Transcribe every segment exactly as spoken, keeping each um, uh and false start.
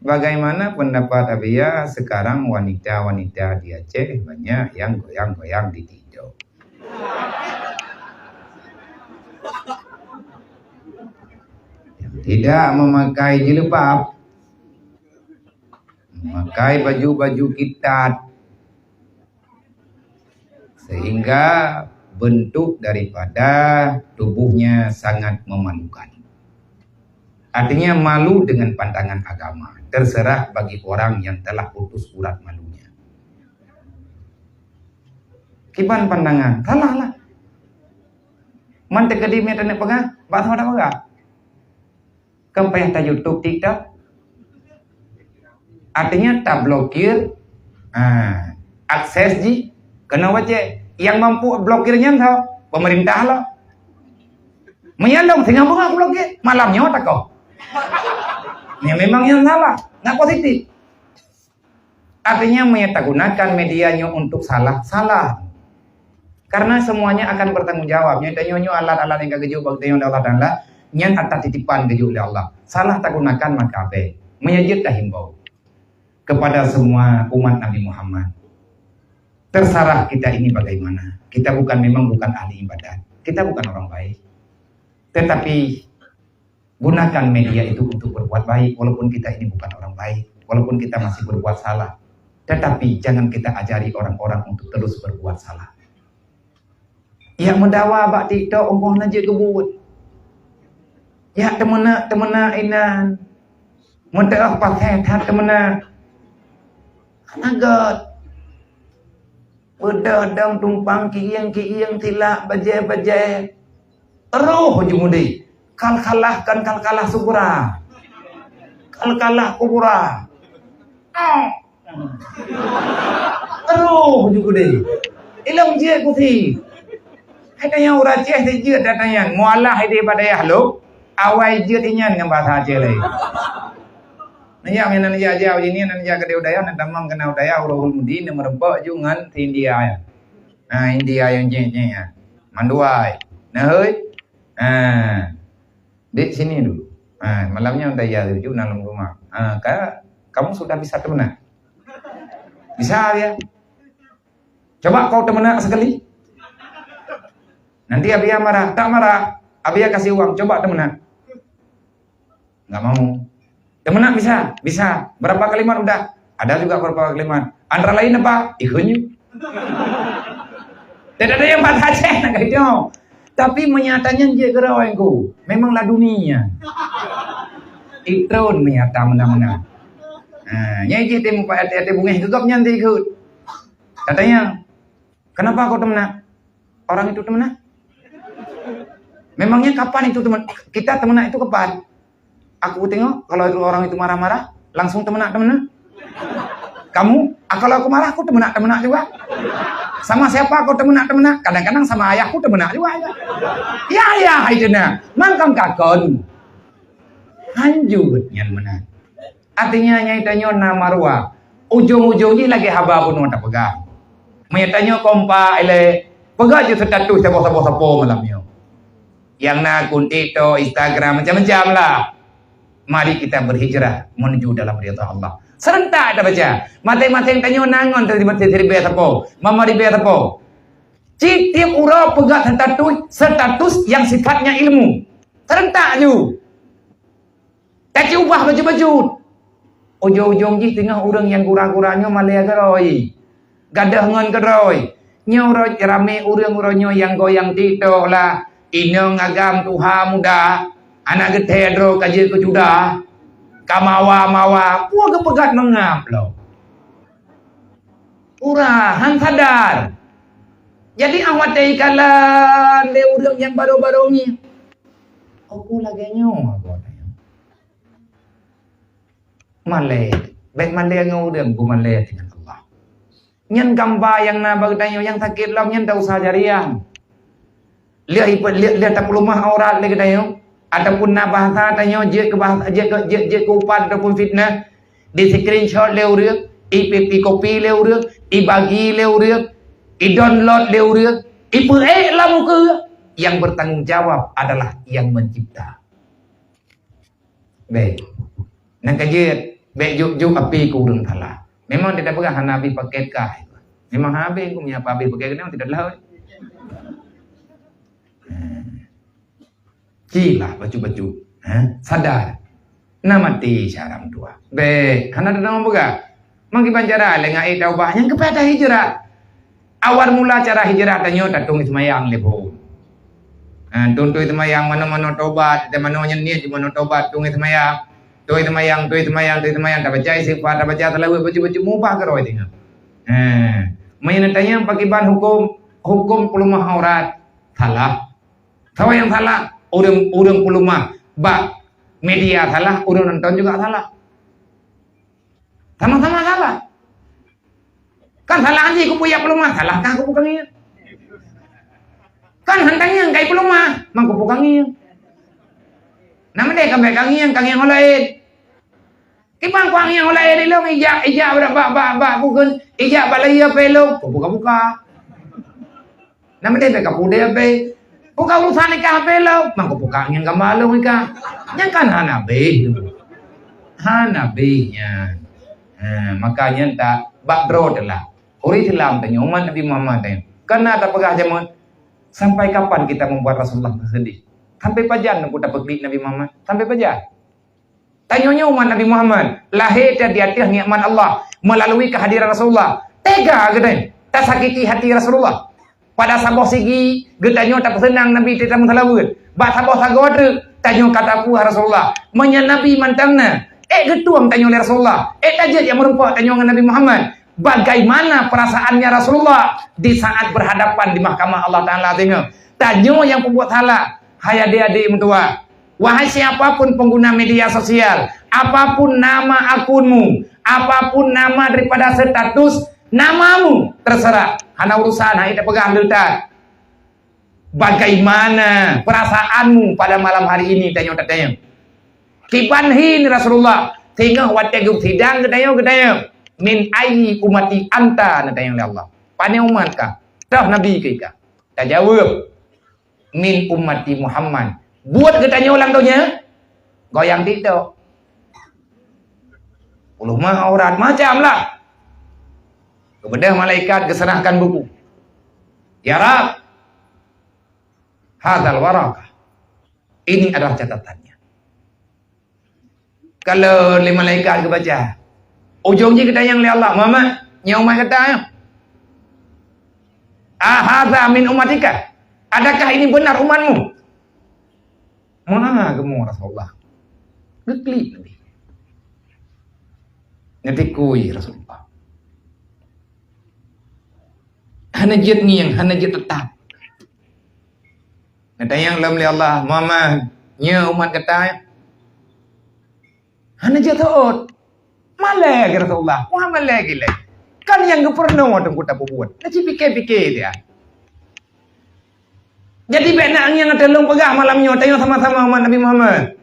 Bagaimana pendapat Abia sekarang wanita-wanita di Aceh banyak yang goyang-goyang di TikTok? Yang tidak memakai jilbab, memakai baju-baju kitat, sehingga bentuk daripada tubuhnya sangat memalukan. Artinya malu dengan pandangan agama, terserah bagi orang yang telah putus urat malunya. Kiban pandangan, salah lah. Man teukeudi meutanyoe peugah, bak saboh peugah. Kan payah ta YouTube TikTok. Artinya tablokir, ha, akses jih keunoe wajéb. Nyang mampu blokir nyan soe? Pemerintah lah. Meunyan dong singoh beungoh blokir, malam nyoe takoh. Ya memang nyan salah, nggak positif. Artinya meunyoe tagunakan media nyoe untuk salah, salah. Karena semuanya akan bertanggung jawab. Nyoe tanyoe nyoe alat-alat nyang ka geujok bak tanyoe lé Allah Taala, nyan ata titipan geujok lé Allah. Salah tagunakan maka abéh. Meunyoe jeuet tahimbau kepada semua umat Nabi Muhammad. Terserah kita ini bagaimana. Kita bukan, memang bukan ahli ibadat. Kita bukan orang baik. Tetapi gunakan media itu untuk berbuat baik, walaupun kita ini bukan orang baik, walaupun kita masih berbuat salah. Tetapi jangan kita ajari orang-orang untuk terus berbuat salah. Yak meudawa bak TikTok, ongkoh na jeuet keubuet. Yak teumeunak-teumeunak inan. Meuteuh paséh that teumeunak. Hana gét. Beudôh dong tumpang kieng-kieng, silak bajée-bajée. Roh jumudi. Kalkalah kan kalkalah sugura. Kalkalah kubura. Oh. Roh jumudi. Ilong jeuet kusi. Hai tanyong ureueng Aceh si jeuet dak tanyong. Mualah idéh bak dayah lôn. Awai jeuet inyan ngon bahasa Aceh laén. Neujak meunan neujak-jak uji ni, neujak keudéh u dayah, neutamong keunan u dayah, Ulul Mudi, neumeureumpok ju ngon si India nyan. Ha, India nyang jih-jih nyan. Manduai. Nah, hei. Ha. Dek sini dulu. Ha, malam nyan dayah tu ju na lom rumah. Ha, ka, kamu sudah bisa teumeunak? Bisa dia. Coba kau teumeunak sekali. Nanti Abia marah. Tak marah. Abia kasih uang. Coba teumeunak. Enggak mau. Teumeunak bisa? Bisa. Berapa kalimat udah? Ada juga berapa kalimat. Antara lain apa? Ikut nyu. Tidak ada yang bahasa Aceh nak kacau. Tapi menyatanya jeuet keurau engku. Memanglah dunia. Itron menyata mena-mena. Ha, nyai jih tim empat hati-hati bungeh gegap nyan ikut. Katanya, "Kenapa kau teumeunak?" Orang itu teumeunak? Memangnya kapan itu teumeunak? Kita teumeunak itu kapan? Aku tengok, kalau itu orang itu marah-marah, langsung teumeunak-teumeunak. Kamu, ah, kalau aku marah, aku teumeunak-teumeunak juga. Sama siapa kau teumeunak-teumeunak? Kadang-kadang sama ayahku teumeunak juga. Ya, ya, hai jeuna. Mangkang kakon. Hanjut nyan meunan. Artinya, nyai tanyoe na maruah. Ujong-ujong jih lagée haba bunoe tapeugah. Meunyoe tanyoe kompak ilée, peugah jeuet status saboh-saboh sapo malam nyoe. Nyang na akun TikTok, Instagram, macam-macam lah. Mari kita berhijrah menuju dalam ridha Allah. Serentak tabaca. Maséng-maséng tanyoe na ngon siribée sapo, mama ribée sapo. Cit tiep uroe peugah status, status yang sifatnya ilmu. Serentak ju. Taci ubah bacut-bacut. Ujong-ujong jih teungoh ureuëng nyang gura-gura nyoe malée keudroe. Gadôh ngon keudroe. Nyoe rot ramé ureuëng uroe nyoe nyang goyang TikTok lah. Inong agam tuha muda. Anak geuthée droe ka jeuet keu cuda. Ka mawa-mawa. Peue geupeugah meungab lom. Ura, han sadar. Jadi, ah watée ikalon lé ureuëng nyang barô-barô ngieng. Aku lagée nyoe, aku watée nyoe. Malée, bék malée ngon ureuëng, beumalée dengan Allah. Nyan gamba nyang na bak geutanyoe nyang sakét lom nyan ta usah jariang. Lheueh ipe-, lheueh, lheueh tapeuleumah aurat lé geutanyoe, ataupun na bahasa tanyoe jeuet keu bahasa, jeuet keu, jeuet, jeuet keu upat ataupun fitnah, di-screenshot lé ureuëng, ipi-, ikopi lé ureuëng, ibagi lé ureuëng, i-download lé ureuëng, ipeuék lam ukeue, yang bertanggung jawab adalah yang mencipta. Baik. Nyang ka jeuet, Bék jok-jok api keu ureuëng salah. Memang tidak peugah hana habéh paket kah. Memang habéh, keu meunyo habéh paket keu nyan tidak lah. Cilah bacut-bacut, ha? Sadar. Na maté cara meutuah. Bék, hana teudeungoe peugah. Meukiban cara lé ngon ék taubat nyang keupeue hijrah. Awal mula cara hijrah tanyoe tatong seumayang lé phon. Ha, tong tui seumayang manoe-manoe tobat, dan manoe nyan niet manoe tobat tong seumayang. Tui seumayang, tui seumayang, tui seumayang, tabaca istighfar, tabaca salawat, bacut-bacut mubah keurôi teungoh. Ha, meunyoe tanyong pakiban hukum, hukum peulumah aurat salah. Sawa nyang salah, ureuëng, ureuëng peulumah bak media salah, ureuëng nonton juga salah. Sama-sama salah. Kan salah jih keu peue jak peulumah, salah kah keu peue ka ngieng. Kan han tangieng kai peulumah, mang keu peue ka ngieng. Nama deh ka bék ka ngieng, ka ngieng ho laén. Kiban kuang nyang ulai di lôn ijak, ijak bak, bak, bak, bak bukon, ijak bak laya pelong, kubuka-buka. Nama dia beka pudeh be. Buka urusan nikah pelong, mang kubuka nyang gambar lôn nikah. Nyang kan hana beh tu. Hana beh nyan. Ha, makanya tak bak droe telah. Ureuëng Islam tanya umat Nabi Muhammad tanya. Karena tak peugah jameun, sampai kapan kita membuat Rasulullah bersedih? Sampai pajan aku tak peklik Nabi Muhammad? Sampai pajan? Tanyoe nyoe umat Nabi Muhammad, lahé that di ateueh nikmat Allah meulalu keuhadiran Rasulullah. Tega geutanyoe tasakiti hati Rasulullah. Pada saboh sigi, geutanyoe tapeuseunang Nabi teuh tameuseulaweuet. Bak saboh sagoe treuk, tanyoe ka tapuih Rasulullah. Meunyoe Nabi mantong na, ék geutueng tanyoe lé Rasulullah. Ék tajeuet nyang meurumpok tanyoe ngon Nabi Muhammad. Bagaimana perasaannya Rasulullah di saat berhadapan di mahkamah Allah Taala singoh? Tanyoe nyang peubuet salah, hai adik-adik meutuah. Wahai siapapun pengguna media sosial, apapun nama akunmu, apapun nama daripada status namamu, terserah. Hana urusan, hai tapeugah leutan. Bagaimana perasaanmu pada malam hari ini, tanyoe tatanyong. Kiban hi ni Rasulullah, singoh watée geusidang geutanyoe, geutanyoe. Min ayyi ummati anta, neutanyong lé Allah. Pane umat kah? Toh Nabi keu kah? Tajaweueb. Min ummati Muhammad. Buet geutanyoe lam donya, goyang TikTok. Puluh mah aurat, macam lah. Kemudian malaikat geuserahkan buku. Ya Rab, hadzal waraqah. Ini adalah catatannya. Kalau lé malaikat geubaca, ujong jih geutanyong lé Allah, "Muhammad, nyoe umat gata nyoe? Ahadza min ummatika? Adakah ini benar umatmu?" Meu'ah geumo Rasulullah. Geuklik Nabi. Neutikui Rasulullah. Hana jeuet ngieng, hana jeuet teutap. Neutanyong lom lé Allah, "Muhammad, nyoe umat gata?" Hana jeuet seuôt. Malée keu Rasulullah, Muhammad lé gilée. Kan nyang geupeurunoe teungku tapeubuet. Neuci pike-pike dia. Jadi bék na nyang teulong peugah malam nyoe, tanyoe sama-sama umat Nabi Muhammad.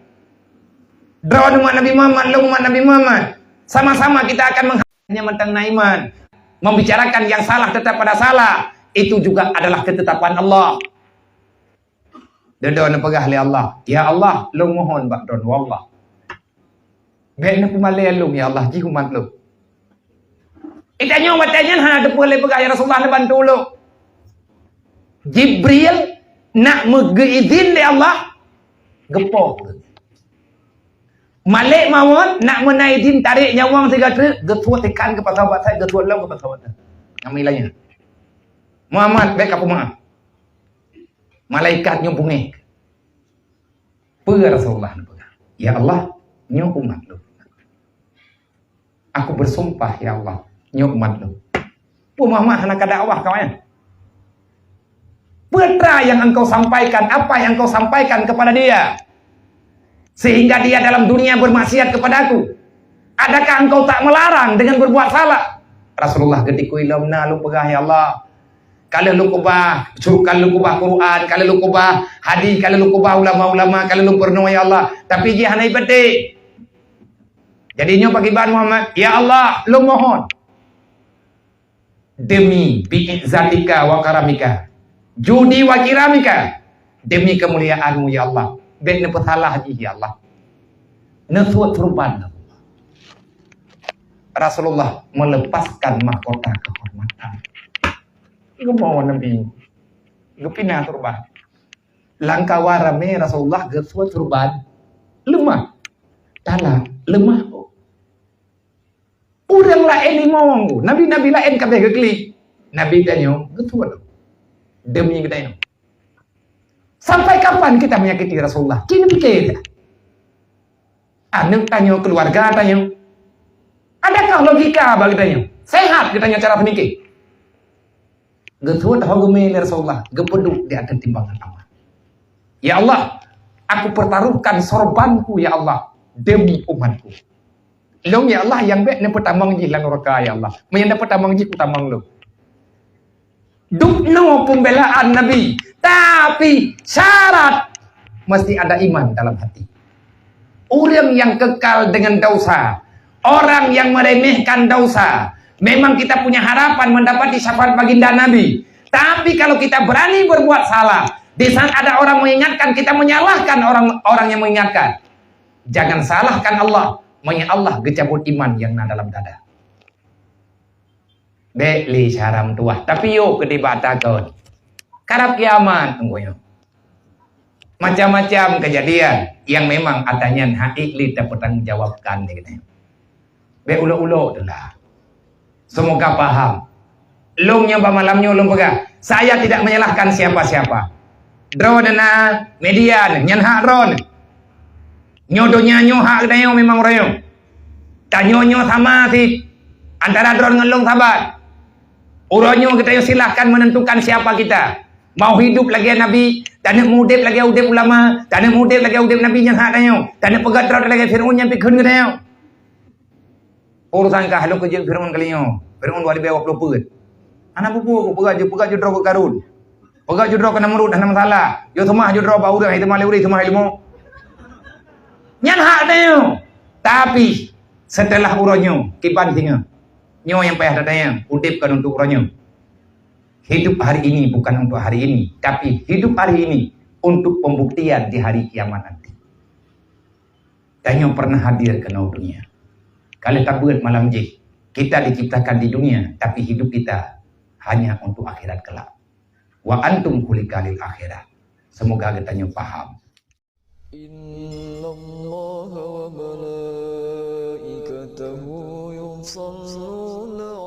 Droe umat Nabi Muhammad, lôn umat Nabi Muhammad. Sama-sama kita akan mengha-, hanya mantong na iman. Membicarakan yang salah tetap pada salah, itu juga adalah ketetapan Allah. Deudon neupeugah lé Allah, "Ya Allah, lôn mohon bak droe, wallah. Bék neupeumalée lôn, ya Allah, jih umat lôn." Geutanyoe watée nyan hana teupeu lé peugah, "Ya Rasulullah, neubantu lôn." Jibril nak meugeuidhin lé Allah, geupoh. Malek mawöt nak meunan idhin tarek nyawöng sigoe treuk, geusuet ikan keu pasoe batai, geusuet lom keu pasoe batai. Nyan ilanya. Muhammad, bék ka peumeu'ah. Malaikat nyoe beungéh. Peue Rasulullah neupeugah? "Ya Allah, nyoe umat lôn. Aku bersumpah, ya Allah, nyoe umat lôn." Peue Muhammad hana ka dakwah kawan? Peue tra yang engkau sampaikan, apa yang engkau sampaikan kepada dia, sehingga dia dalam dunia bermaksiat kepada-Ku? Adakah engkau tak melarang dengan berbuat salah? Rasulullah geutikui lom na lôn peugah, "Ya Allah, ka lheueh lôn keubah, su-, ka lheueh lôn keubah Quran, ka lheueh lôn keubah hadis, ka lheueh lôn keubah ulama-ulama, ka lheueh lôn peurunoe, ya Allah, tapi jih hana jipatéh." Jadi nyoe pakriban Muhammad, "Ya Allah, lôn mohon, demi bi'izzatika wa karamika, judi wa kiramika, demi kemuliaan-Mu, ya Allah, bék neupeusalah jih, ya Allah." Neusuet surupan. Rasulullah melepaskan mahkota kehormatan. Geumo Nabi, geupinah turban. Lam kawan ramé Rasulullah geusuet turban leumah. Tala leumah. Ureuëng laén limong, nabi-nabi laén kabeh geuklik. Nabi tanyoe geusuet demi geutanyoe. Sampai kapan kita menyakiti Rasulullah? Kini pikir. Aneuk tanyoe, keluarga tanyoe. Adakah logika bagi tanyoe? Sehat geutanyoe cara pemikir? Geusuet ho geumé lé Rasulullah, geupeuduek di ateueh timbangan Allah. Ya Allah, aku pertaruhkan sorbanku ya Allah demi umatku. Lôn ya Allah nyang bèk neupeutamong jih lam nuraka ya Allah. Meunyoe neupeutamong jih kutamong lôn. Dubnoe pembelaan Nabi, tapi syarat mesti ada iman dalam hati. Ureuëng nyang kekal dengan dosa, orang yang meremehkan dosa, memang kita punya harapan mendapati syafaat baginda Nabi. Tapi kalau kita berani berbuat salah, di saat ada orang mengingatkan, kita menyalahkan orang, orang yang mengingatkan. Jangan salahkan Allah, meunyoe Allah geucabut iman nyang na dalam dada. Bèk lé cara meutuwah, tapi yo keu dibata kon. Karab kiamat teungku nyoe. Macam-macam kejadian yang memang ata nyan hak ék lé tapeutanggung jawabkan lé geutanyoe. Bèk ulok-ulok teulah. Semoga paham. Lôn nyoe bak malam nyoe lôn peugah, saya tidak menyalahkan siapa-siapa. Droeneuh na media nyan hak droeneuh. Nyoe donya nyoe hak geutanyoe memang uroe nyoe. Tanyoe nyoe sama cit antara droeneuh ngon lôn saban. Uroe nyoe geutanyoe silahkan menentukan siapa kita. Mau hidup lagèe Nabi, taneuk meuudép lagèe udép ulama, taneuk meuudép lagèe udép Nabi nyan hak tanyoe. Taneuk peugah droe lagèe Fir'aun nyan pih kheun geutanyoe. Urusan kah lôn keu jeuet Fir'aun kali nyoe. Fir'aun dua ribèe dua puluh peuet. Hana peue-peue, peugah ju, peugah ju droe keu Karun. Peugah ju droe keu Namrud, hana masalah. Yo seumah ju droe bak ureueng, seumah lé ureueng, seumah lé leumô. Nyan hak tanyoe. Tapi setelah uroe nyoe, kiban singoh. Nyoe nyang payah tatanyong, udép kon untuk uroe nyoe. Hidup hari ini bukan untuk hari ini, tapi hidup hari ini untuk pembuktian di hari kiamat nanti. Tanyoe pernah hadir keunoe dunia. Ka lheueh tabeuet malam jih, kita diciptakan di dunia, tapi hidup kita hanya untuk akhirat kelak. Wa antum khuliqa lil akhirah. Semoga geutanyoe paham. Innallaha wa malaikatahu yusalluna